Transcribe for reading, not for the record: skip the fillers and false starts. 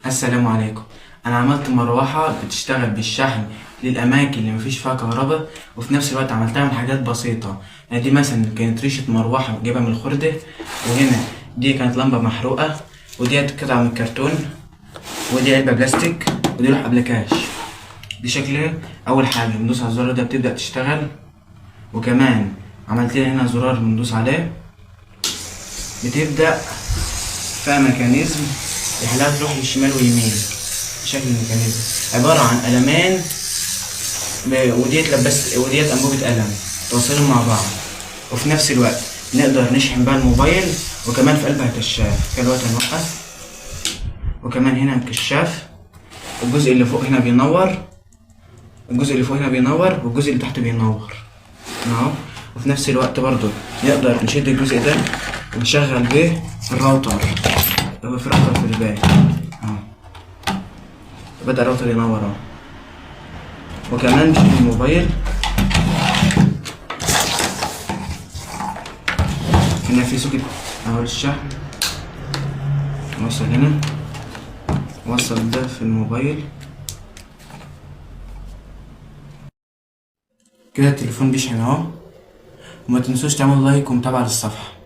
السلام عليكم. انا عملت مروحة بتشتغل بالشحن للاماكن اللي مفيش فيها كهرباء، وفي نفس الوقت عملتها من حاجات بسيطة. يعني دي مثلا كانت ريشه مروحة جايبها من الخرده، وهنا دي كانت لمبة محروقة، وديت قطعه من الكرتون، ودي علبة بلاستيك، ودي لوح ابلكاش. دي شكلها. اول حاجة بندوس على الزرار ده بتبدا تشتغل، وكمان عملت لها هنا زرار بندوس عليه بتبدا فيها mechanism يخليها تروح للشمال واليمين. شكل ال mechanism عبارة عن قلمين وديت لبس وديت أنبوبة قلم توصلهم مع بعض، وفي نفس الوقت نقدر نشحن بقى الموبايل، وكمان في قلبها كشاف. كده الوقت هنوقف، وكمان هنا كشاف. الجزء اللي فوق هنا بينور، الجزء اللي فوق هنا بينور، والجزء اللي تحت بينور اهو. وفي نفس الوقت برضو نقدر نشد الجزء ده ونشغل بيه الراوتر. لو في راوتر في البيت اهو، بدأ الراوتر ينور اهو. وكمان نشد الموبايل هنا في socket اهو للشحن، وصل هنا، وصل ده في الموبايل كده. التليفون بيشحن اهو. وما تنسوش تعملوا like ومتابعة للصفحة.